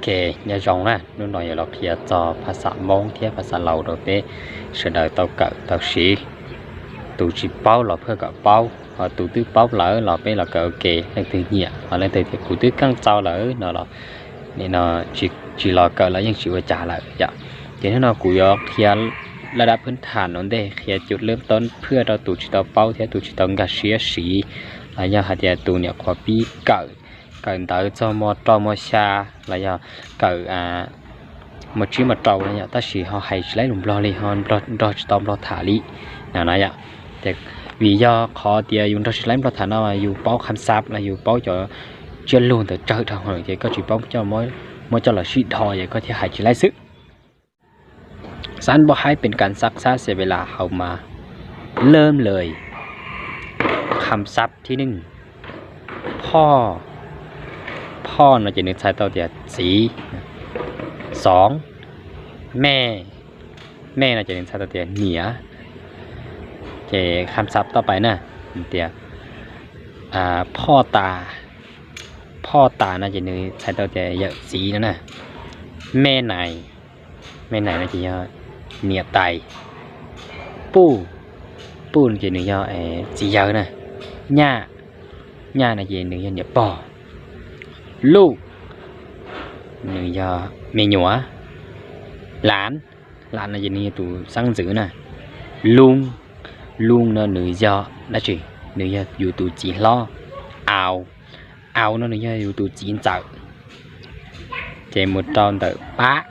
Ces nyob zoo na, hnub no yuav los qhia txog phas xas Hmoob thiab phas xas Laus rau peb sawv daws tau kawm tau siv. Tus tsis paub los pheej kom paub, ho tus twb paub lawm los peb los kawm ua ke, leej twg nyiam los leej twg tias kuv twb keej txaus lawm no los nim no tsis los kawm los yeej tsis ua cas lawm yom. Ces hnub no kuv yuav qhia laj dab phwb tham ua ntej, qhia cov lab toob phwj rau tus tsis tau paub thiab tus tsis tau nkag siab siv, los yog hais tias tus nyuam qhuav pib kawm, kawm ntawv txog mo rau mo xya, los yog kawm mo tsib mo rau no yom, tab sis ho hais tsis laib lus Nplog li, ho nrog tsis tau Nplog tham li no na yom. Vim yog qhov tias yus nrog tsis laib Nplog tham no, yus paub kham xav los yus paub cov tsiaj lug ntawd tsawg dhau lawm ces koj tsis paub muab coj los sib dhos ces koj thiaj hais tsis laib xwb. Xab npoj haib pes kas xav xab xes ve las hau mas lawm lawm. Kham xav thib neej, phoj, phoj no ces nws txhais tau tias txiv. Xoov, mej, mej no ces nws txhais tau tias niam. Ces kham xav toj pais na, tias phoj tas, phoj tas no ces nws txhais tau tias yawm txiv no na. Mej nais, mej nais no ces yog niam tais. Puj, puj no ces nws yog txiv yawg na. Nyaj, nyaj no ces nws yog niam pog. Luj, nws yog me nyuam. Lav, lav no ces nws yog tus xeeb ntxwv na. Loo, loo no nws yog dab tsi? Nws yog yus tus txiv hlob. Au, au no nws yog yus tus txiv ntxawm. Ces mus rau ntawm pab,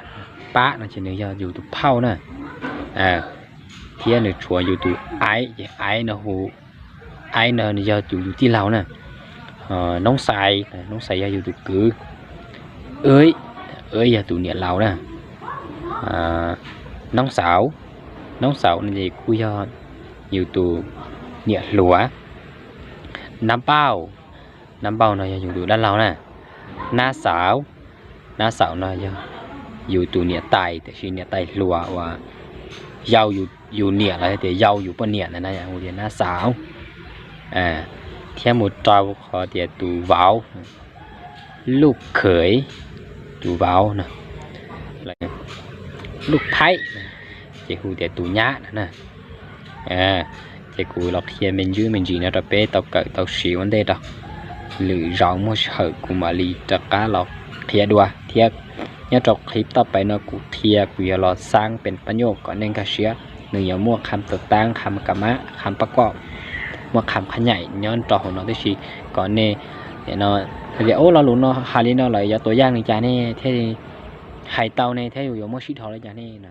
pab no ces nws yog yus tus phauj na. Thiab nws tshuav yus tus aiv, ces aiv no hu, aiv no nws yog yus tus tij laug na. Noob xais, noob xais yog yus tus kwv. Wb, wb yog tus niam laus na. Noob xauv, noob xauv no ces kuj yog yus tus niam hluas. Nab npauj, nab npauj no yog yus tus dab laug na. Nab xauv, nab xauv no yog yus tus niam tais, tiam sis niam tais hluas uas yau yus niam los yog tias yau yus poj niam ntawd na, hu tias nab xauv. Thiab mus rau qhov tias tus vauv, luj khawv, tus vauv no, luj phaib, ces hu tias tus nyab no na. Ces kuv los qhia me ntsis me ntsis no rau peb tau kawm tau siv ua ntej rau. Lwm zaus muaj sij hawm kuv mam li rov qab los qhia dua thiab. Nyob rau clip toj pais no kuv qhia kuv yuav los xaab pes pab nyuj kom nej nkag siab. Nws yuav muaj kham tawv taab, kham ka mab, kham pab koj, muaj kham qhab nyaim nyob rau hauv no tib si. Kom nej no tias ub, lo lus no hais li no lawm yuav tuam yaj li cas ne, thiaj li hais tau ne, thiab yus yuav muab sib dhos li cas ne no.